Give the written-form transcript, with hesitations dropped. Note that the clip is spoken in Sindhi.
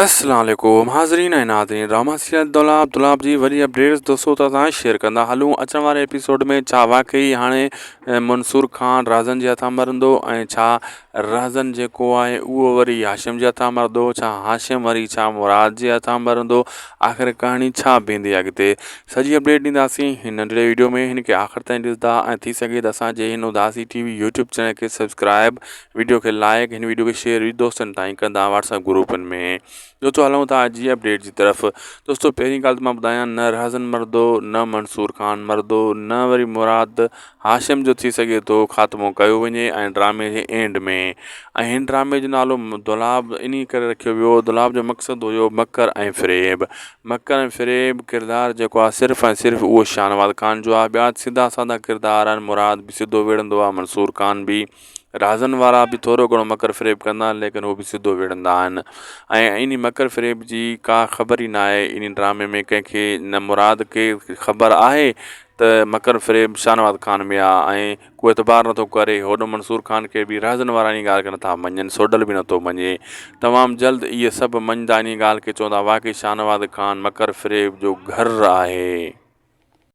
السلام عليڪم حاضرين ۽ ناظرين ڊراما سيريل دولاب دولاب جي وڏي اپڊيٽس دوستو ته اسان شيئر ڪندا هلون اچڻ واري ايپيسوڊ ۾ ڇا واقعي هاڻي منصور خان رازن جي هٿان مرندو ۽ ڇا رازن جيڪو آهي اهو وري هاشم جي هٿان مرندو ڇا هاشم وري ڇا مراد جي هٿان مرندو آخر ڪهاڻي ڇا بيهندي اڳتي سڄي اپڊيٽ ڏينداسين هن ننڍڙي ويڊيو ۾ هن کي آخر تائين ڏسندا ۽ ٿي سگهي ته اسان جي هن اداسي ٽي وي يوٽيوب چينل کي سبسڪرائب ويڊيو کي لائيڪ هن ويڊيو کي شيئر به دوستن تائين ڪندا واٽس اپ گروپن ۾ دوستو هلون ٿا اڄ جي اپڊيٽ جي طرف دوستو پهرين ڳالهه ته مان ٻڌايان نه رهزن مردو نه منصور خان مردو نه وري مراد هاشم جو ٿي سگهي ٿو خاتمو ڪيو وڃي ۽ ڊرامي جي اينڊ ۾ ۽ هن ڊرامي جو نالو دولاب انهي ڪري رکيو ويو دولاب جو مقصد هيو مڪر ۽ فريب مڪر ۽ فريب ڪردار جيڪو آهي صرف ۽ صرف اهو شاهنواز خان جو آهي ٻيا سڌا سادا ڪردار آهن مراد به سڌو وڙهندو آهي منصور خان به رازن وارا به ٿورو گهڻو مڪر فريب ڪندا آهن ليڪن هو به سڌو وڙهندا آهن ۽ انهي مڪر فريب جي ڪا خبر ئي ناهي انهي ڊرامي ۾ ڪنهن کي نه مراد کي خبر آهي ته مڪر فريب شاهنواز خان ۾ آ ۽ ڪو اعتبار نٿو ڪري هوڏو منصور خان کي به رازن وارا انهي ڳالهه کي نٿا مڃن سوڍل به نٿو مڃي تمام جلد اهي سڀ مڃدا انهي ڳالهه کي چوندا واقعي شاهنواز خان مڪر فريب جو گهر آهي.